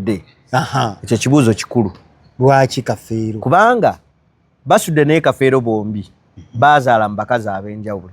Basudde. Ekyo kibuuzo kikulu. Lwaki Kafeero? Kubanga Basudde ne Kafeero bombi bazaala mu bakazi ab'enjawulo.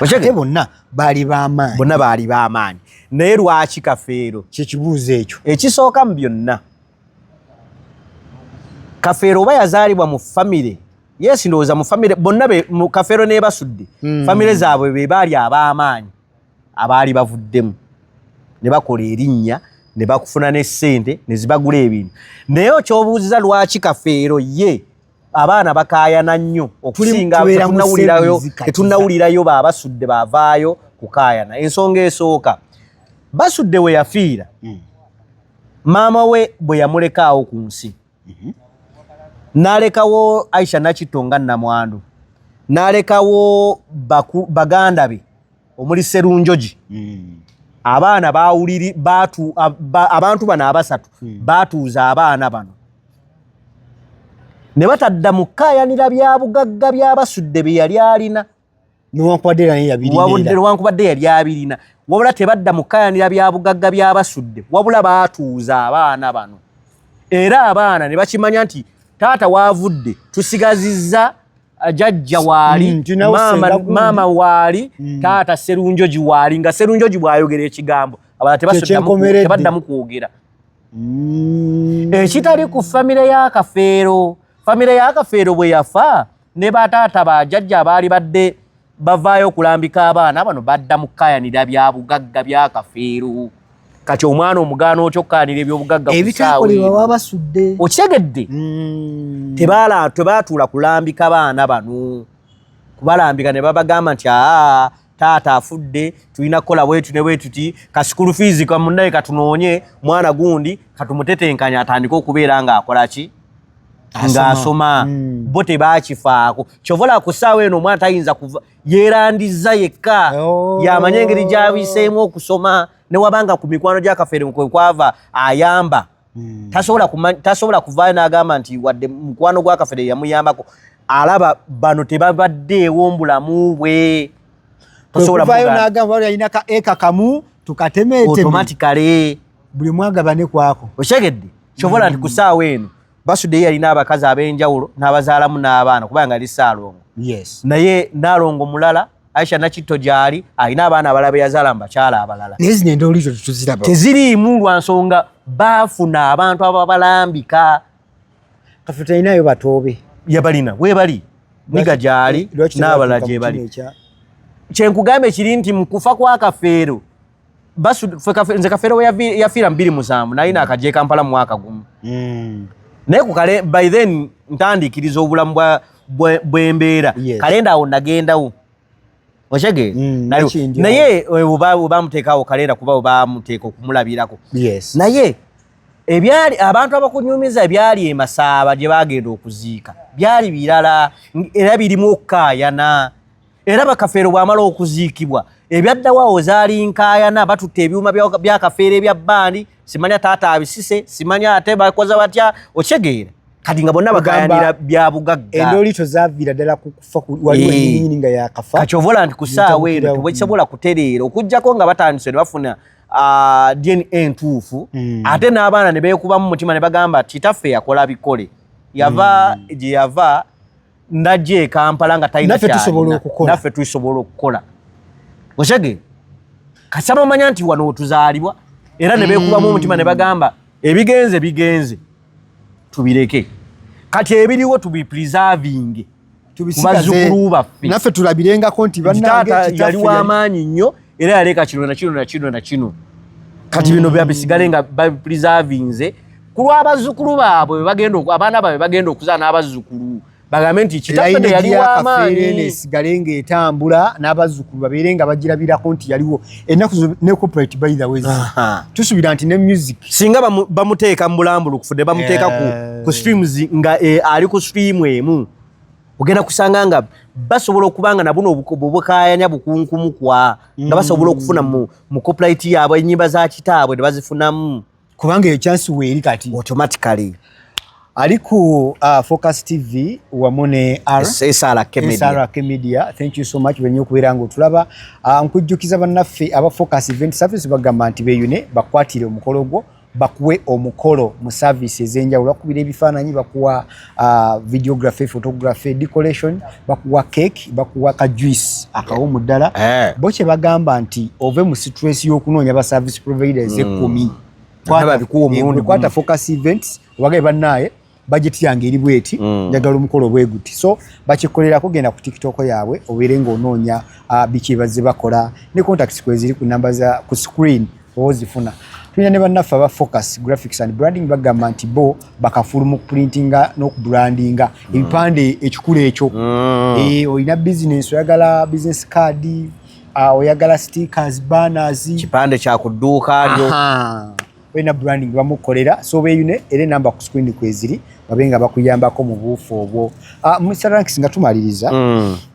Ate bonna baali b'amaanyi. Bonna baali b'amaanyi, naye lwaki Kafeero? Kyekibuuzo ekyo. Ekisooka mu byonna, Kafeero oba yazaalibwa mu famire, yes, ndowooza mu famire bonna mu Kafeero ne Basudde, famire zaabwe be baali ab'amaanyi abaali bavuddemu ne bakola erinnya ne bakufuna ne ssente ne zibagula ebintu. Naye okyobuuziza lwaki Kafeero ye abaana bakaayana nnyo okusinga, Tubeera mu tetunnawulirayo series kati. Tetunnawulirayo Babasudde bavaayo kukaayana. Ensonga esooka, Basudde we yafiira, maama we bwe yamulekaawo ku nsi, n'alekawo Aisha Nakitto nga nnamwandu, n'alekawo baganda be omuli Serunjogi. Abaana bawuliri batu abantu bano abasatu batuuza abaana bano ne batadda mu kkaayanira bya bugagga byabasudde bye yali alina. Newankubadde era naye yabirina Wabudde era. Newankubadde yali abirina, wabula tebadda mu kkaayanira bya bugagga byabasudde, wabula baatuuza abaana bano era abaana ne bakimanya nti taata waavudde tusigazizza jajja waali, Tulinawo maama, ssenga gundi. Maama waali, taata Serunjogi waali, nga Serunjogi bw'ayogera ekigambo abalala Kyekyenkomeredde. tebaddamu kwogera. Ekitali ku famire ya Kafeero. Famire ya Kafeero bwe yafa, ne bataata bajjajja abaali badde bavaayo okulambika abaana bano badda mu kkayanira bya bugagga bya Kafeero. Kati omwana omugaana otya okukkayanira ebyobugagga ku ssaawa Ebitakolebwa eno? Wabasudde. Okitegedde? Tebaatuula kulambika baana bano, kubalambika ne babagamba nti aa, taata afudde, tulina kukola bwetu ne bwetuti, ka school fees kamunaye katunoonye mwana gundi katumutetenkanya atandike okubeera ng'akola ki, ng'asoma. Bo tebakifaako. Kyova olaba ku ssaawa eno omwana tayinza kuva yeerandiza yekka. Yamanye engeri gy'abiseemu okusoma, newabanga ku mikwano gya Kafeero kwe kwava ayamba. Tasobola kuvaayo n'agamba nti wadde mukwano gwa Kafeero yamuyambako, alaba bano tebabaddeewo mu bulamu bwe. Tosobola Kwekuvayo mugaana. N'agamba wali alina ka eka kamu tukatemeeteme. Automatically. Buli mwagabane kwako. Okitegedde? Kyova olaba nti ku ssaawa eno Basudde ye yalina abakazi ab'enjawulo n'abazaalamu n'abaana, kubanga ali Ssaalongo. Naye Naalongo mulala, Aisha Nakitto gyali, alina abaana abalala be yazaala mu bakyala abalala. Naye zino endoolizo tetuziraba. Teziriimu lwa nsonga baafuna abantu ababalambika. Kafe talinayo batoobe. Yabalina, weebali niga gyali Lwaki n'abalala tebatuuka gye mu bali. kino ekya Kyenkugamba kiri nti mu kufa kwa Kafeero, nze Kafeero we yafiira mu 2007, nalina akajja e Kampala mu mwaka gumu. Naye ku kale by then ntandiikiriza obulamu bw'embeera. Kalenda awo nagendawo, okitegeera? Nakindi Naye webamuteekawo kalenda kuba webamuteeka okumulabirako. Naye ebyali abantu abakunyumiza ebyali e Masaaba gye bagenda okuziika byali birala, era birimu okukaayana. Era Bakafeero bw'amala okuziikibwa, ebyaddawo awo zaali nkaayana, batutte ebyuma bya Kafeero ebya bbaandi, simanya taata abisise, simanya ate bakoza batya, okitegeera? Kati nga bonna Ogamba bakaayanira bya bugagga. Endoolito zaaviira ddala ku kufa waliwo ennyini nga yakafa. Kati ova olaba nti ku ssaawa eno Netabukirawo. tebasobola kutereera okuggyako nga batandise ne bafuna DNA entuufu. Ate n'abaana ne beekubamu mutima ne bagamba kitaffe yakola bikole, yava gye yava najja e Kampala nga talina Naffe tusobola kyalina. okukola. Naffe tusobola okukola, okitegeera? Kasaba omanya nti wano wetuzaalibwa, era ne beekubamu omutima ne bagamba ebigenze bigenze, tubireke, kati ebiriwo tubipreserving Tubisigaze. Bazzukulu baffe. Naffe tulabirengako nti bannange taata kitaffe yali w'amaanyi nnyo era yaleka kino na kino na kino na kino. Kati bino byabisigale nga babipreservinze ku lw'abazzukulu baabwe bwe bagenda abaana baabwe bagenda okuzaala n'abazzukulu bagambe nti kitaffe Lineage yali ya Kafeero eno w'amaanyi. esigale ng'etambula n'abazzukulu babeere nga bagirabirako nti yaliwo ennaku ne corporate, by the way. Tusuubira nti ne music Singa bamuteeka mu bulambulukufu ne bamuteeka ku streams nga ali ku stream emu, ogenda kusanga nga basobola okuba nga nabuno bubukayanya bukunkumukwa nga basobola okufuna mu copyright yaabwe ennyimba za kitaabwe ne bazifunamu. Kubanga eyo chance weeri kati. Automatically. Ali ku Focus TV wamu ne R SRK Media. SRK Media. Thank you so much wenye okubeera nga otulaba. Nkujjukiza bannaffe aba Focus Event Service bagamba nti beeyune bakwatire omukolo gwo. Bakuwe omukolo mu service ez'enjawulo, bakubira ebifaananyi, bakuwa videography, photography, decoration, bakuwa cake, bakuwa ka juice akawomu ddala. Bo kye bagamba nti ove mu stress y'okunoonya ba service providers ekkumi. Ate babikuwa omulundi Kwata gumu. Focus Events, obagaye bannaaye budget yange eri bweti, njagala omukolo bwe guti. So bakikolerako. Genda ku TikTok yaabwe obeere ng'onoonya biki bazze bakola ne contacts kweziri ku namba za ku screen oba ozifuna. Tulina ne bannaffe aba Focus Graphics and Branding, bagamba nti bo bakafulu mu kuprintinga n'okubrandinga ebipande ekikulu ekyo. Olina business, oyagala business card, oyagala stickers, banners, kipande kya ku dduuka lyo. Aha. Olina branding bamukolera, so beeyune era enamba ku screen kweziri babe nga bakuyambako mu buufu obwo. Mr. Ranks, nga tumaliriza,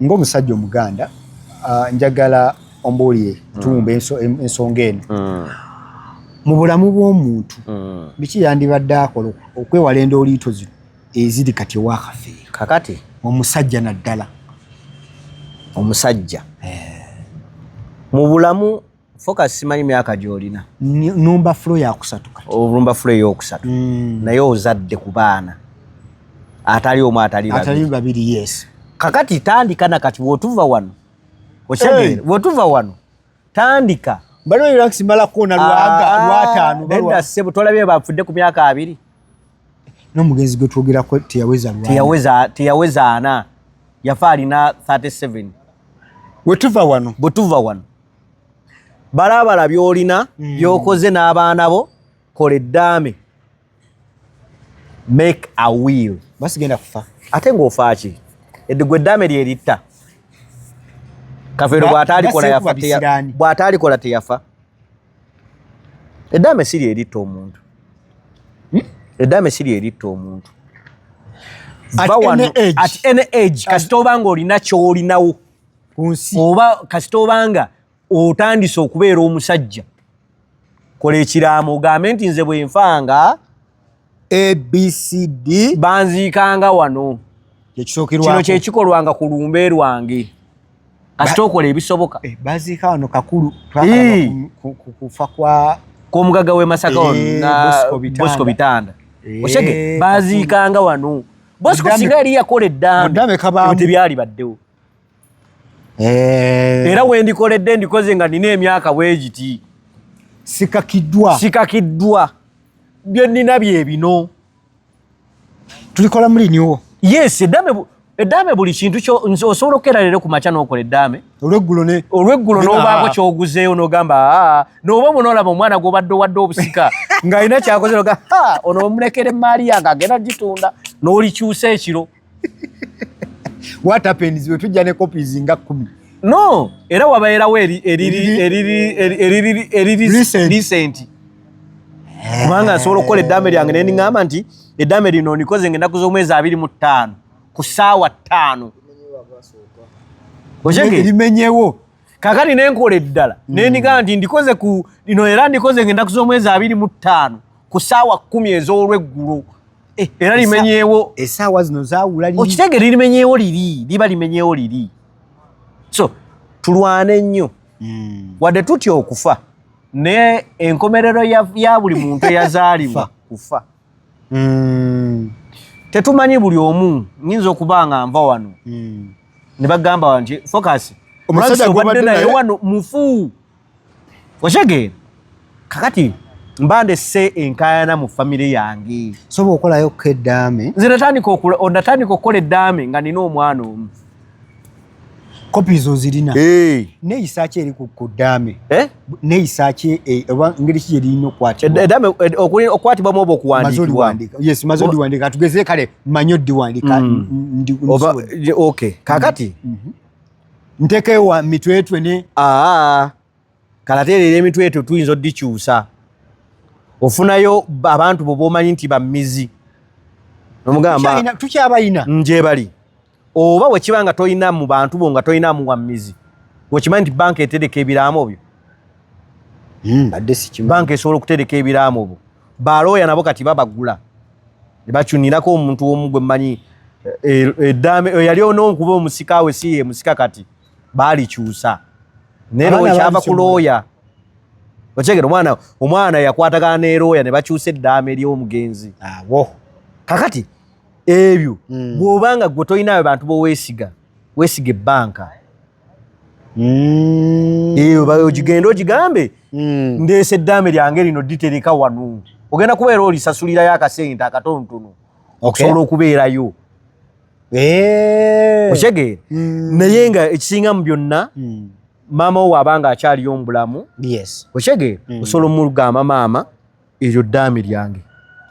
ng'omusajja Omuganda, njagala ombuulire, tuwumba ensonga eno. Mu bulamu bw'omuntu, biki yandibadde akola okwewala endooliito zino eziri kati owakafeero? Kakati Omusajja naddala. Omusajja mu bulamu, Focus, simanyi myaka gy'olina. Numba floor yakusatu kati. Olumba floor eyokusatu, naye ozadde ku baana atali omu, atali atali babiri. Babiri, yes. Kakati tandika nakati bw'otuva wano, okitegeera, bw'otuva wano tandika. Baliwo Ranks malako na lwaga lwataano. Nedda. Ssebo, tolabye bafudde ku myaka 20? N'omugenzi gwe twogerako teyaweza lwana. Teyaweza 40, yafa alina 37. Wetuva wano. Bwe tuva wano, balabala by'olina, by'okoze n'abaana bo, kola eddaame, make a will. Basigenda kufa. Ate ng'ofaaki? Eddigwa eddaame lyeritta Kafeero. Bw'ataalikola Baseekuba yafa bisiraani. Bw'ataalikola teyafa. Eddaame si lyeritta omuntu. Eddaame si lyeritta omuntu. At Va wano, any age. At any age, kasita oba nga olina ky'olinawo ku nsi, oba kasita oba nga otandise okubeera omusajja, kola ekiraamo ogambe nti nze bwe nfanga, ABCD, banziikanga wano, kino kyekisookerwako, kyekikolwanga ku lumbe lwange. Kasita okola ebisoboka. Baziika wano kakulu. Kufa kwa K'omugagga w'e Masaka wano, Bosco Bitanda. Bosco Bitanda. Oshege baziikanga wano Bosco. Singa yali yakola eddaame, Muddame kabaamu. ebyo tebyali baddewo. Era wendikoledde ndikoze nga nina emyaka bwegiti, sikakiddwa, sikakiddwa, bye nnina bye bino. Tulikola muliniwo. Yes, eddaame eddaame buli kintu kyo nze osobola okukeera leero ku makya n'okola eddaame, olweggulo ne olweggulo n'obaako kyoguzeeyo n'ogamba, "Aa," n'oba munoolaba omwana gw'obadde owadde obusika ng'alina kyakoze, noga ha ono omulekera emaali yange agenda gitunda, n'olikyusa ekiro. What happens bwe tujja ne copies nga 10? No, era wabeerawo eriri Recent. Recent, kubanga nsobola okukola eddaame lyange naye niŋŋamba nti eddaame lino ndikoze ng'ennaku z'omwezi 25 ku ssaawa 5. Okyegere? Limenyewo. Kakati nenkola eddala nendigaa nti ndikoze ku lino, era ndikoze ng'ennaku z'omwezi 25 ku ssaawa 10 ez'olweggulo, era limenyeewo. Essaawa zino zaawula liri. Okitegere, limenyeewo liri, liba limenyeewo liri. So tulwane nnyo. Wadde tutya okufa, naye enkomerero ya buli muntu eyazaalibwa kufa. Tetumanyi buli omu, nyinza okuba nga nva wano ne bagamba nti Focus, Omusajja obadde gw'obadde naye naye wano mufu. Okitegeera? Kakati mba ndesse enkaayana mu famire yange. Sobola okukolayo ko eddaame. Nze natandika okukola eddaame nga nina omwana omu. Copies ozirina? Neeyisa ki eri ku ddaame? Eh? Neeyisa ki oba ngeri ki gyerina okukwatibwa? Eddaame okukwatibwamu oba Maze okuwandiikibwa? oliwandiika, yes, maze odiwandiika, tugeze kale manyi odiwandiika. Oba okay, kakati ntekeyo wa mitwetwe ne aa kalateerera emitwetwe tuyinza oddikyusa. Ofunayo abantu bo bomanyi nti bammizi, nomugamba Tukyabayina. Nje bali oba wekiba nga tolina mu bantu bo, nga tolinamu wammizi, okimanyi nti banka etereka ebiraamo byo? Badde sikimanyi. Banka esobola okutereka ebiraamo byo. Balooya nabo kati babagula ne bakyunirako omuntu omu gwe mmanyi, eddaame yali onookuba omusika we, si ye musika, kati baalikyusa naye Abaana looya kyava ku baalikyusa. looya. Okyegera, omwana yakwatagana ne lawyer ne bakyusa eddaame ery'omugenzi. Abo. Kakati ebyo, bw'obanga gwe tolinayo bantu boweesiga, weesiga ebbanka. Eyo ogigende ogigambe, "Ndeese eddaame lyange lino, ditereka wano." Ogenda kubeera olisasulirayo akasente akatonotono okusobola okubeerayo. Okyegeera? Naye nga ekisinga mu byonna, maama wo waabanga akyaliyo mu bulamu, okyegeera, osobola omugamba, "Maama, eryo ddaame lyange,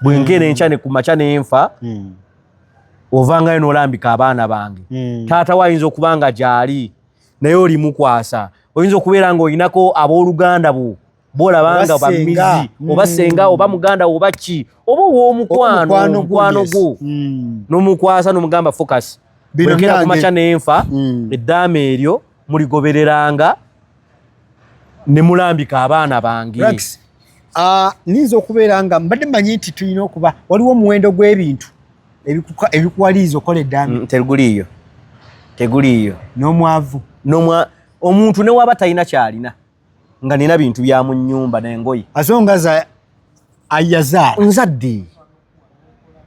bwenkeera enkya ne ku makya nenfa, ovangayo n'olambika abaana bange." Taata we ayinza okuba nga gyali, naye olimukwasa. Oyinza okubeera ng'olinako abooluganda bo bolabanga Oba ssenga. bamizi, oba senga, oba muganda wo, oba ki, oba ow'omukwano, Omukwano gwo, omukwano gwo, n'omukwasa n'omugamba, "Focus, Bino bwenkeera ku byange." makya nenfa, eddaame eryo muligobereranga ne mulambika abaana bange." Rex, niyinza okubeera nga mbadde mmanyi nti tulina okuba waliwo omuwendo gw'ebintu ebikuwaliriza okukola eddaame. Teguliiyo, teguliiyo. N'omwavu? Omuntu ne waba talina kyalina, nga nina bintu bya mu nnyumba n'engoye. Asonga za ayazaala. Nzadde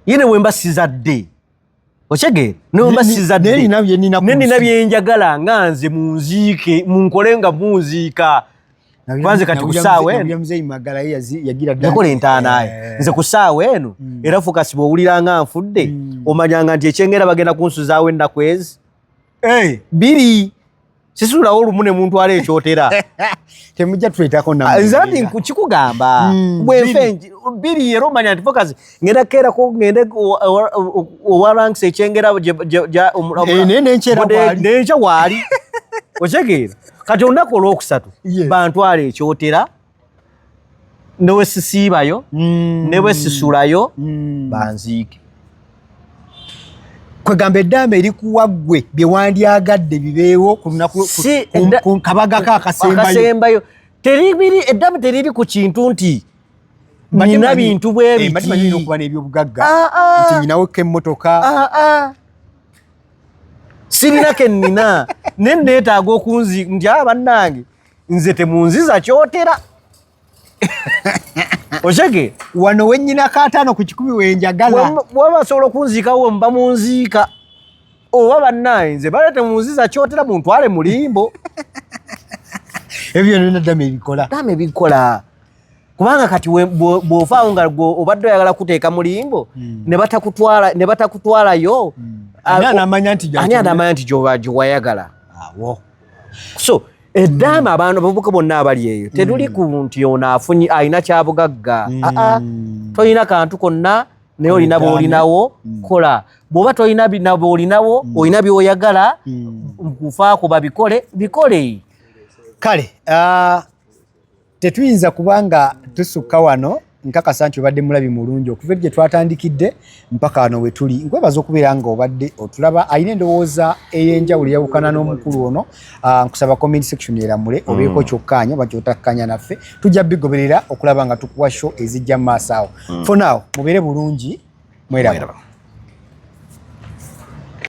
ye, ne bwe mba sizadde, okyegeera, ne bwe mba sizadde, Naye nina bye nina ku ne nina nsi. Byenjagala nga nze munziike, munkole nga munziika. Kwanze kati ku ssaawa eno- Muzeeyi Magala ye yagira dda. Yakola entaana ye. Nze ku ssaawa eno era Focus, bw'owulira nga nfudde, omanyanga nti ekyengera bagenda kunsuzaawo ennaku ezi 2, sisulawo olumu ne muntwala ekyotera. Temujja tuleetako. Nze ati kikugamba, bwenfe 2, era omanya nti Focus ngenda keerako ngende owa Ranks ekyengera. Eh, naye n'enkyera waali. Nenkya waali, okyegeera? Kati olunaku olwokusatu bantwala ekyotera, newesisiibayo, newesisulayo, banziike. Kwegamba eddaame erikuwa ggwe bye wandyagadde bibeewo ku lunaku Si, ku kabaga ko akasembayo. Akasembayo. Teribiri, eddaame teriri ku kintu nti Mbadde nina bintu bwe mbadde manyi biti. okuba n'ebyobugagga, Ah, ah. nti nyinawo k'emmotoka. Ah, ah. Sirina ke nnina, naye neetaaga okunzi nti, "Ah, bannange, nze temunziza kyotera." Okyege? Wano wennyinako 50% wenjagala. Bwaba basobola okunziikawo, mba munziika, oba bannange, nze bale temunziza kyotera, muntwale mulimbo. Ebyo byonna ddaame ebikola. Ddaame ebikola, kubanga kati bw'ofaawo nga gwe obadde oyagala kuteeka mulimbo, ne batakutwalayo. Ani anaamanya nti Ani anaamanya nti gyewayagala? Awo. So eddaame, abantu abavubuka bonna abali eyo, tetuli ku nti ono afunye, alina kyabugagga. Aa, tolina kantu konna, naye olina Eddaame. bwolinawo, kola. Bw'oba tolina bwolinawo, olina byoyagala kufaako babikole, bikole. Kale, tetuyinza kubanga tusukka wano. Nkakasa nti obadde mulabi mulungi okuva eri gye twatandikidde mpaka wano we tuli. Nkwebaza okubeera nga obadde otulaba. Alina endowooza ey'enjawulo eyawukana n'omukulu ono, nkusaba comment section eramule, obeeko kyokkaanya oba kyotakkanya naffe. Tujja bigoberera okulaba nga tukuwa show ezijja mu maaso awo. For now, mubeere bulungi, mweraba. Mweraba.